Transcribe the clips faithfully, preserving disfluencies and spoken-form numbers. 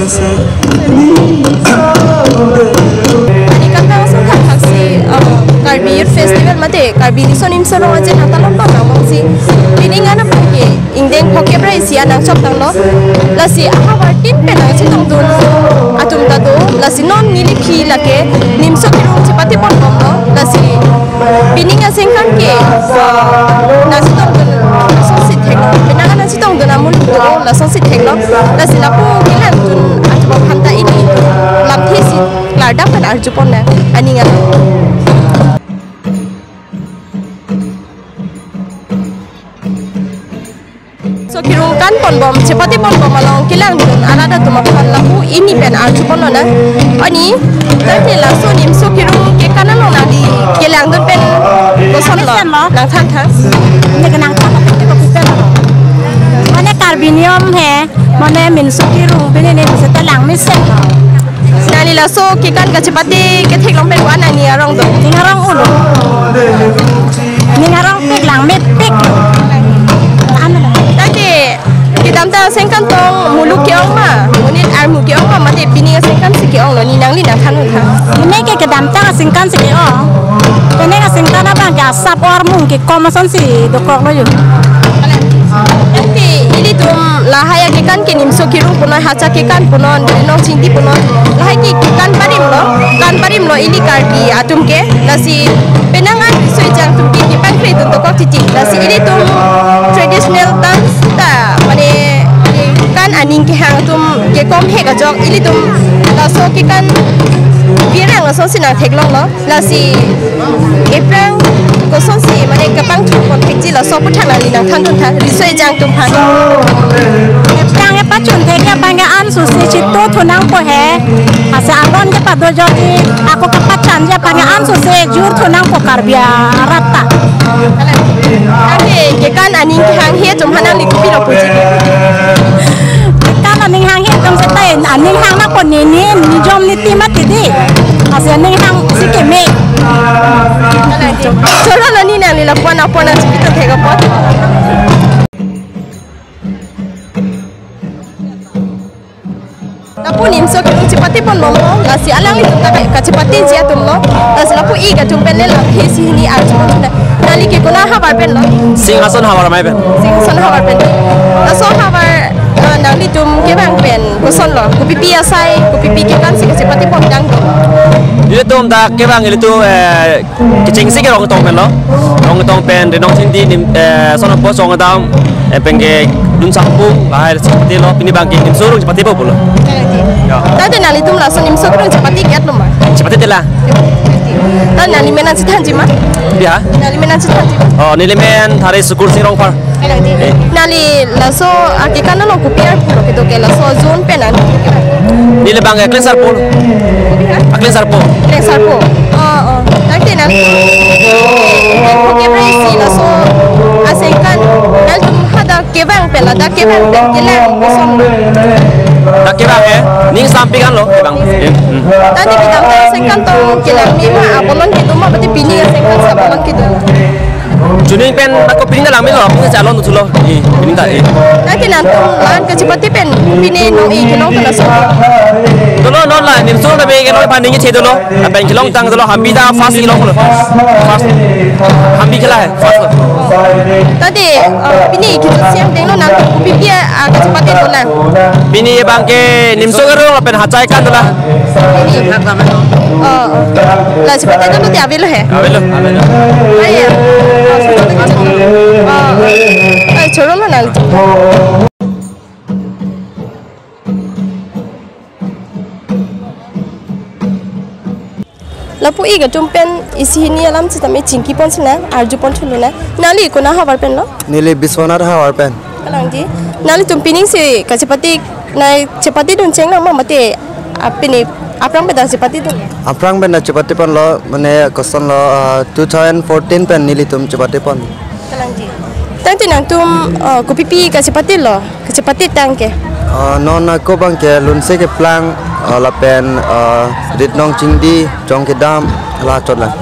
Ani kata lason thakthak si, uh, Karbi Youth Festival mate Karbi Nison Nimso Rong Aje nangtalon pon abang si pining anam ke ingdeng phokep ra isi anang chok tanglo. Lasi ahavar tin pen nangchetongdun atum ta do. Lasi non neli phi lake nimso kerung chepate pon bomlo. Lasi pining asengkan ke, uh, nangchetongdun lasonsi theklong. Penang nangchetongdun amul do lasonsi theklong. Lasi lapu kelangdun atum aphan ta ili lamthe si klardak pen arju pon nang aning an. So kerung kan pon bom, chepate pon bom along kelangdun arat atum aphan lapu pini pen arju pon lonang. Ani, tangte laso nimso kerung kekan along nangli kelangdun pen kosonlo? Kosonlo? Nangthan than. Ne kenangthan pen ke kopi pen lo. Mane Karbi niyom he, mane nimso kerung pini ne bisa telang mesen. Nangli laso kekan kachepate ketheklong pen ko-an nangning arong do? Ning arong ulo. Ning arong pik lang, mepik. Ano? Tangte kedamtang asengkan tong muluk ke-ong ma, monit armu ke-ong ma, mate pining asengkan si ke-onglo, ne nangli nangthan than. Ne ke kedamtang asengkan si ke-ong. Pining asengkan abang ke asap armu kekom asonsi dokoklo yo. Tangte ilitum lahai akekan ke nimso kerung punon, hacha kekan punon, nong chingdi punon. Lahai ke kekan barim lo, kan barim lo ili Karbi atum ke. Lasi penang an riso ejang atum ke kepangkre dun dokok titi. Lasi ilitum traditional dance ta mane kan aning kehang atum kekom hek ajok ilitum laso kekan birang lasonsi nangtheklonglo. Lasi ephrang kosonsi mane kepangthur pon thekji laso aputhak nangli nangthan than riso ejang atum aphan. Ephrang epachun thek abang ke an susi chito thunangpo he. Asa alon kepado jodi ako kepachan je abang ke an susi jur thunangpo Karbi arat ta. Ake kekan aning kehang he atum aphan nangli kopilo puji? Kekan aning hang he atum seta aning hang nangpo, ne ne nijom niti mati di. Asa aning hang si keme. Choro lo, ne nangli lapu-an apon nangchipito thek apot. Lapu nimso kerung chepate pon bomlo, lasi alanglitum ta kachepateji atumlo, lasi lapu ik atum pen le lamthe si hini arju pon chuna. Nangli ke kona havar penlo? Singhason havar amei pen. Singhason havar pen. Laso havar, eh, nanglitum kevang pen kosonlo? Kopipi asai, kopipi kekan si kachepate pon dang do? Ilitum ta kevang ilitum, eh, kechengsi ke Rongtong penlo. Rongtong pen Renong Chingdi nim, eh, son apot chong adam, eh, pen ke dun sangpung, lahai chepatelo, pini abang ke nimso kerung chepate po pulo. Ya. Tangte nanglitum laso nimso kerung chepate ke-et lo ma? Chepate tela. Tangte nangli men nangchethanji ma? Ya. Nangli men nangchethanji ma? Oh, neli men Thare Sukur Sing Rongphar. Nangli laso akekan along kopi arpu lo kedo ke laso zone pen an? Neli abang Klengsarpo. Kopi ha? Klengsarpo. Klengsarpo. Oh, oh. Tangte nang. Oke, berisi laso asengkan. Nangtum hadak kevang pen, ladak kevang pen kelang koson? Dak kevang he, ning sampik anlo kevang. Eh, hmm. Tangte kedamtang asengkan tong kelang me ma, abolon kedo ma, berarti pining asengkan si abolon kedo? Chuning pen ako pining lang melo, pining si alon thulo. Eh, pining ta, eh. Tangte nangtum la-an kachepate pen pine nong-e kelong pen aso? Dolo non la, nimso ta be kelong phan ningje dolo. Lapen kelongtang dolo, Hampi ta first kelong lo. First. Hampi ke lahai, first lo. Tangte, eh, pine kejut siang denglo nangtum kopipi, ah, kachepate dolang? Pini abang ke nimso kerung lapen hacha kekan dolang. Pini. Oh, oh. La chepate dolo te avelo he? Avelo, avelo. Ai, ya. Oh, oh. Ai, choro lo nang. Lapu ik atum pen isi hini alam sitame chingki pon sinang, arju pon thulonang. Nangli kona havar penlo? Neli Biswanath havar pen. Kalangji. Nanglitum pining si kachepate, nangchepate dun chengnang ma, mate, ah, pine aphrang pen ta chepate dun? Aphrang pen ta chepate ponlo, mane kosonlo, ah, two thousand fourteen pen nelitum chepate pon. Kalangji. Tangte nangtum, ah, kopipi kachepatelo? Kachepate tang ke? Ah, non ako abang ke Lunse Keplang, ah, lapen, ah, Ritnong Chingdi, Chong Kedam, la chot lang.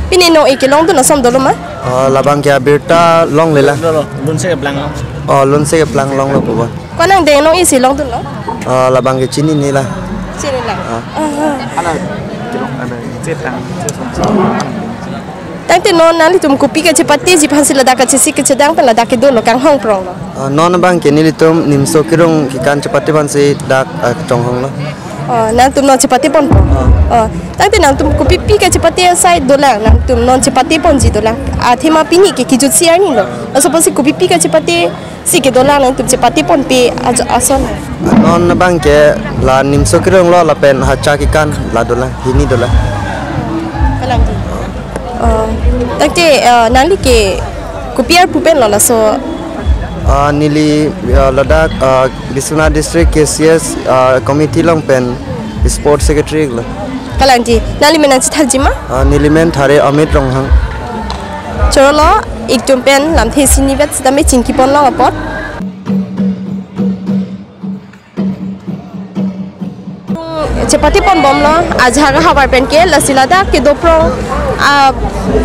Pine nong-e kelongdun ason dolo ma? Ah, labang ke abirta longle lang. Dolo, Lunse Keplang. Oh, Lunse Keplang longlo pubo. Konang deng non isi longdunlo? Ah, labang ke chinine la. Chinine la. Ah. Ah, ah. Ala, kilo, ala, chetang, chetang. Tangte non nanglitum kopi kachepatiji aphansi ladak kachesik kachedang pen ladak kedolo kanghong pronglo? Ah, non abang ke nelitum Nimso Kirung kekan chepate aphansi dak, ah, chonghonglo. Oh, nangtum non chepate ponpo. Ah. Oh, tangte nangtum kopipi kachepate asai dolang, nangtum non chepate ponji dolang. Athema pini ke kejutsi arnilo. Laso apotsi kopipi kachepatesi kedolang nangtum chepate ponpe ajo-, ason? Non abang ke la Nimso Kirunglo lapen Hacha kekan la dolang, hini dolang. Kalang di. Oh, tangte, eh, nangli ke kopi arpu penlo laso? Ah, neli, ah, ladak, ah, Biswanath District K C S, ah, committee along pen sports secretary lo. Kalang di, nangli men nangchethanji ma? Ah, neli men thare Amit Ronghang. Chorolo, itum pen lamthe sinivet sitame chingki ponlong apot. Chepate ponbomlo, ajahak ahavar pen ke, lasi ladak kedo prong, ah,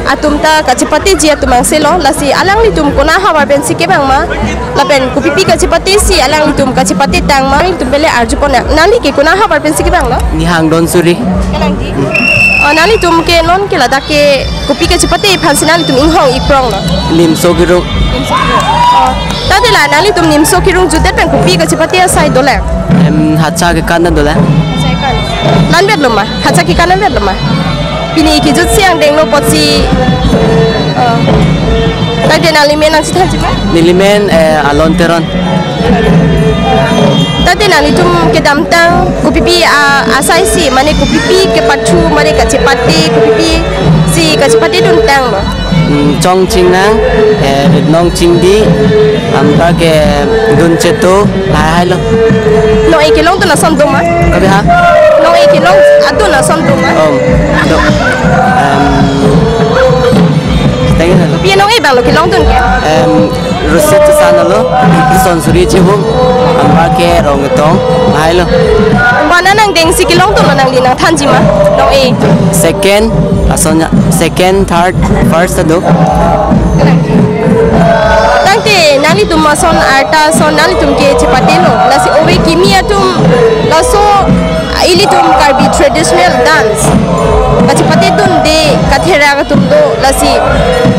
atum ta kachepateji atum angselo, lasi alanglitum konat ahavar pensi kevang ma, lapen kopipi kachepatesi alanglitum kachepate tang ma, itum pele arju pon nang. Nangli ke konat ahavar pensi kevanglo? Nihang Donsuri. Kalang di. Oh, nanglitum ke non ke ladak ke kopi kachepate aphansi nanglitum inghong-ik pronglo? Nimso Kirung. Nimso Kirung. Oh. Tangte la nanglitum Nimso Kirung jutdet pen kopi kachepate asai dolang? Em, Hacha kekan dolang. Hacha kekan. Nanvetlo ma? Hacha kekan nanvetlo ma? Pini kejutsi angdenglo apotsi. Oh. Tangte nangli men nangchethanji ma? Neli men, eh, Alon Teron. Tangte nanglitum kedamtang kopipi, ah, asaisi, mane kopipi kepathu, mane kachepate, kopipisi kachepate duntanglo? Hmm, Chong Chingnang, eh, Ritnong Chingdi, anparke Dun Cheto, hai hai lo. Non-e kelongdun ason do ma? Kabi ha? Non-e kelong adun ason do ma? Om, do. Em, thank you, sir. Pi non-e abanglo kelongdun ke? Em, Rosit Chesan lo, Son Suri Chihum, anparke Rong Ketong, hai lo. Konat angdengsi kelongdunlo nangli nangthanji ma? Non-e. Second, ason ya, second, third, first do. Tangte nanglitum ason arta ason nanglitum ke chepatelo. Lasi ove kimi atum laso ilitum Karbi traditional dance kachepate dunde katherak atum do, lasi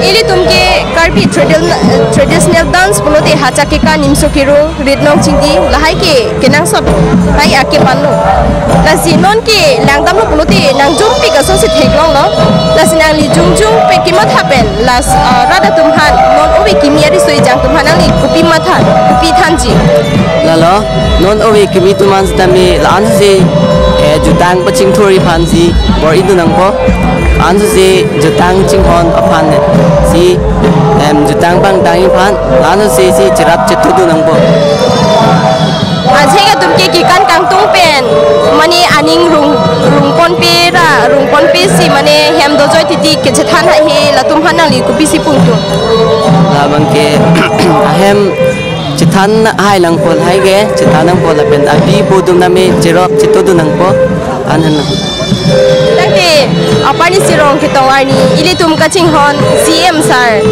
ilitum ke Karbi tradil-, traditional dance pulote Hacha kekan, Nimso Kirung, Ritnong Chingdi, lahai ke kenangsot, lahai akepanlo. Lasi non ke langdamlo pulote nangjumpik asonsi theklonglo. Lasi nangli jongjung pen kematha pen, las, ah, rat atum aphan, non ove kimi ariso ejang atum aphan nangli kopi matha, kopi thanji? Lalo, non ove kimi atum aphan sitame la-ansi, eh, jutang pachingthurji aphansi bor-idun nangpo. La-ansi jutang chinghon aphansi, em, jutang pangtangji aphan, la-ansi si cherap chetudun nangpo. Ajahak atum ke kekan kangtung pen, mane aning rung, rung ponpe ra, rung ponpesi, mane hem dojoi titi kechethan haihe, latum aphan nangli kopisi pungtung? Labang ke ahem chethan hai nangpo, lahai ke chethan nangpo lapen api po atum tame cherap chetudun nangpo, anhan nang. Tangte, aparni si Rong Ketong arni, ilitum kachinghon C M sir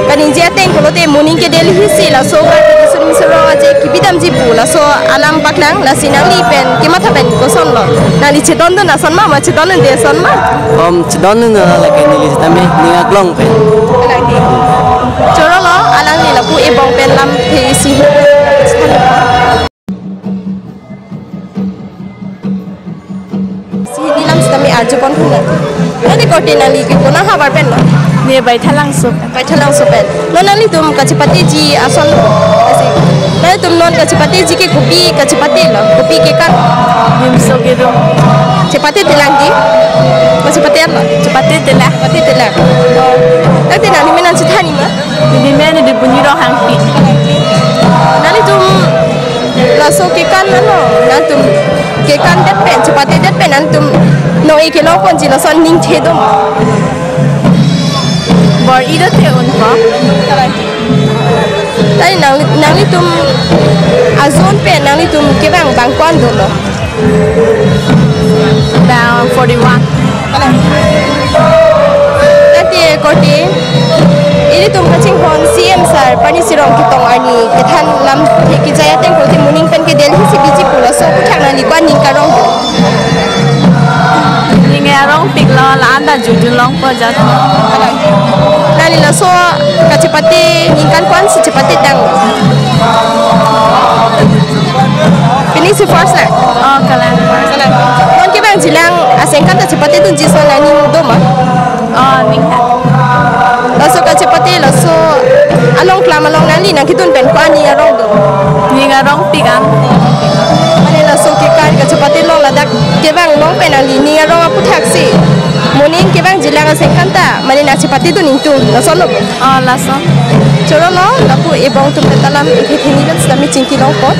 kaningje ateng pulote moning ke Delhi si laso Karbi Riso Nimso Rong Aje kebidamji pu laso alam paklang, lasi nangli pen kematha pen kosonlo? Nangli chetondun ason ma, ma chetondunde ason ma? Om, chetondun lake neli sitame ning aklong pen. Lake. Chorolo, alangli lapu ebong pen lamthe isi. Si hini lam sitame arju pon thuna. Nangli korte nangli ke konat ahavar penlo? Ne Baithalangso. Baithalangso pen. Non nanglitum kachepateji ason lo. Asi. Nanglitum non kachepateji ke kopi kachepatelo, kopi kekan? Nimso Kirung. Chepate telang di? Kachepatelang? Chepate telang. Chepate telang. Oh. Tangte nangli men nangchethanji ma? Neli men Dipuni Ronghangpi. Nanglitum laso kekan ano, nangtum kekandet pen, chepatedet pen, nangtum non-e kelong ponji lason ningthe do ma? Bor-i dote unpo. Tangte nang, nanglitum a-zone pen, nanglitum kevang bang ko-an dolo? Bang forty-one. Tangte korte, ilitum kachinghon C M sir Pani sirong ketong arni kethan lam thek kejai ateng pulote moning pen ke Delhi si biji pulo, laso aphuthak nangli ko-an ning karong? Ning arong piklo, la-an ta jujun longpo jat. Nangli laso kachepate ningkan ko-an si chepate tang? Pini si first na? Oh, kalang. Kalang. Non kevangjilang asengkan ta chepatedunji ason aning do ma? Oh, ning ha. Laso kachepate laso along klam along nangli nangkedun pen ko-an ning arong do? Ning arong pik an. Mane laso kekan kachepate along ladak kevang along pen nangli ning arong aphuthak si moning kevangjilang asengkan ta mane nangchepatedun ingtung, lason lo? Oh, lason. Choro lo, lapu ebong atum pen ta lam iphi thini pen sitame chingki longpo.